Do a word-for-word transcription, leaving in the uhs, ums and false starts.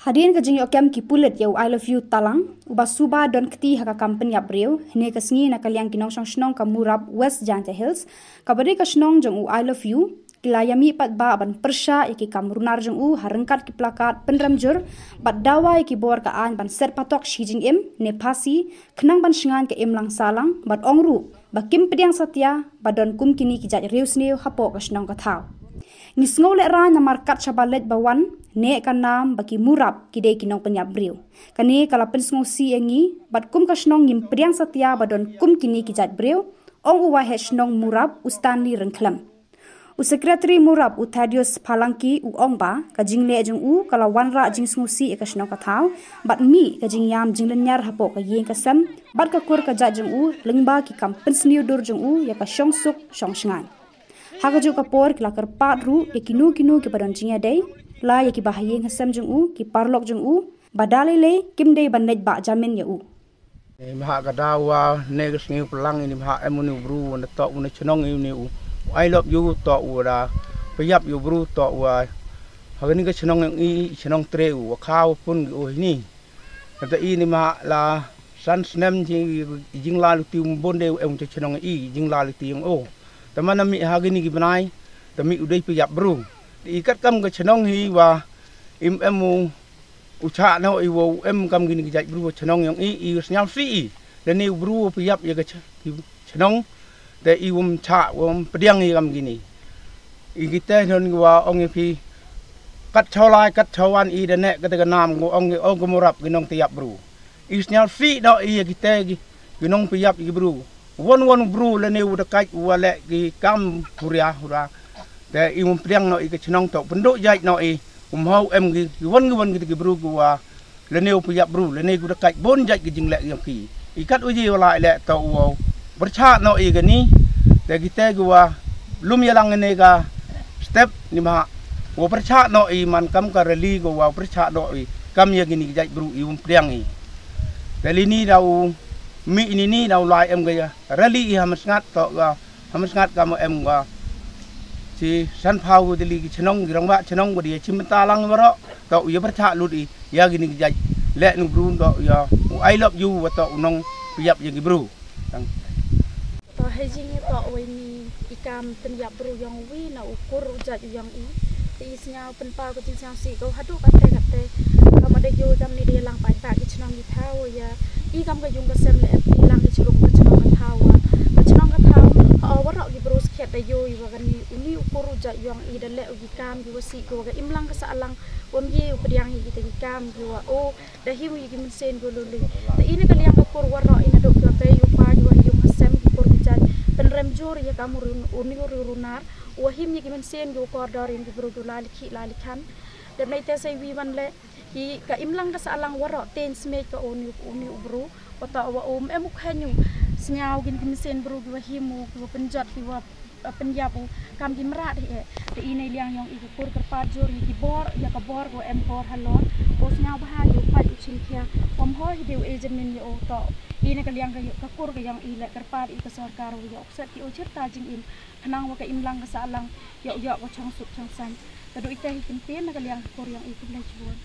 Hadien ka jingïoh kem ki pulit ïa u I Love You Talang, uba suba don kti ha ka kam pynïap briew, hynne ka sngi na ka liang ki nongshong shnong ka Murap West Jaintia Hills, kaba dei ka shnong jong u I Love You, ki la ïa mih pat ba ban pyrshah ïa ki kam runar jong u ha ryngkat ki plakat pynrem jur, bad dawa ïa ki bor ka aiñ ban set patok shi jingim ne phasi, khnang ban shngaiñ ka imlang sahlang, bad ong ruh ba kim pdiang satia ba don kum kine ki jait riewsniew hapoh ka shnong ka thaw. Ngi sngew lehraiñ namar kat shaba leit ba wan, neh ka nam ba ki Murap ki dei ki nongpynïap briew. Kane ka la pynsngewsih ïa ngi, bad kum ka shnong ngim pdiang satia ba don kum kine ki jait briew, ong u waheh shnong Murap u Stanley Ryngkhlem. U Secretary Murap u Thaddeus Phalang ki u ong ba ka jingleh jong u ka la wanrah jingsngewsih ïa ka shnong ka thaw, bad mih ka jingïam jinglynñiar hapoh ka ïing ka sem bad ka kur ka jait jong u, lyngba ki kam pynsniew dur jong u ïa ka shongsuk shongshngaiñ. Ha kajuh ka por ki la kyrpad ruh ïa kino kino kiba don jingïadei, la ïa kiba ha ïing ha sem jong u, ki paralok jong u, ba da lei lei kim dei ban leit bah jamin ïa u. Ni mah ka dawa ne ka sngi u plang, ni mah em u ni u bru, u na toh u na chnong, u ni u I Love You toh u da pynïap ïa u bru toh u. Ha kani ka chnong ïong i, chnong tre u, u kha u pun u ni. Kata i ni mah la san snem jing, jinglaluti u bun de u em u chnong i, jinglaluti ïong o. Te man na mih ha kini ki bnai, te mih u dei pynïap bru. Te i kat kam ka chnong hi wa im em u u chah noh i wa u em kam kini ki jait bru wa chnong ïong i, i u sngewsih i. Lane u bru wa pynïap ïa ka ch-, ki chnong, te i wam chah, wam pdiang i kam kini. I kite non ki wa ong i phi, kat chawlai, kat chawan i da neh kata ka nam, ko ong i, ong ka Murap ki nongpynïap bru. I sngewsih noh i ïa kite ki, ki nongpynïap ïa ki bru. Wan wan u bru lane u dakaid u wa leh ki kam huria hura. Te i wam pdiang noh i ka chnong toh pynduh jait noh i, um hau em ki, ki wan ki wan ki, ki bru ki wa lane u pynïap bru, lane u dakaid bun jait ki jingleh ïong ki. I kat u ji wa la i leh toh u wa pyrshah noh i kani. Te kite ki wa lum ïalang ne ka step ni mah, wa pyrshah noh i man kam ka rally ko wa pyrshah noh i kam ïa kini ki jait bru i wam pdiang i. Te lini da u mih ini ni da u lai em ka ïa rally i ha Mawsyngat toh ka ha Mawsyngat ka mo em ka. Chi san phaw ko dili ki chnong, ki rangbah chnong ko di chi mynta lang baroh toh u ïa pyrshah lut i ïa kini ki jait leh nu bru toh ïa u I Love You wa toh u nongpynïap ïa ki bru. Tang. Toh hei jingïatoh wei ni i kam pynïap bru ïong wi na u kur u jait u ïong i. Te i sngewpynpaw ka jingsngewsih ko haduh katte katte. Ka ma dei ïoh i kam ni dei lang paidbah ki chnong ki thaw ïa i kam ka ïung ka sem leh i lang i chluk ka chnong ka thaw wa. Ka chnong ka thaw ha o waroh ki bru skhet da ïoh i wa kani u ni u kur u jait u ïong i da leh u ki kam ki wa sih ki wa ka imlang ka sahlang. Wam ïe u pdiang i kita ki kam ki wa o da him ïa ki mynsiem ki wa luli. Te i na ka liang ka kur waroh i naduh ki wa bei u pa ki wa ïung ha sem ki kur ki jait pynrem jur ïa kam u ri u ni u ri u runar. Wa him ïa ki mynsiem ki wa kordor ïa ki bru ki wa la likhi la likhan. Dep na ite sei wi wan leh ki ka imlang ka sahlang waroh ten smet ka u ni u ni u bru. Wa toh wa um em u khen u sngew kin ki mynsiem bru ki wa him u ki wa pynjot ki wa pynïap u kam ki mrad hi eh. Te i na i liang ïong i ka kur kyrpad jur ïa ki bor, ïa ka bor ko em bor halor. Ko sngewbha ïa u pait u chimkhia. Wam hoi hi dei u e jamin ïa u toh. I na ka liang ka, ka kur ka ïong i leh kyrpad i ka sorkar u ïa u kset ki u chirta jingim. Khnang wa ka imlang ka sahlang ïa u ïa ko chong suk chong saiñ. Ka du ite hi kyntien na ka liang ka kur ïong i, khublei chibun.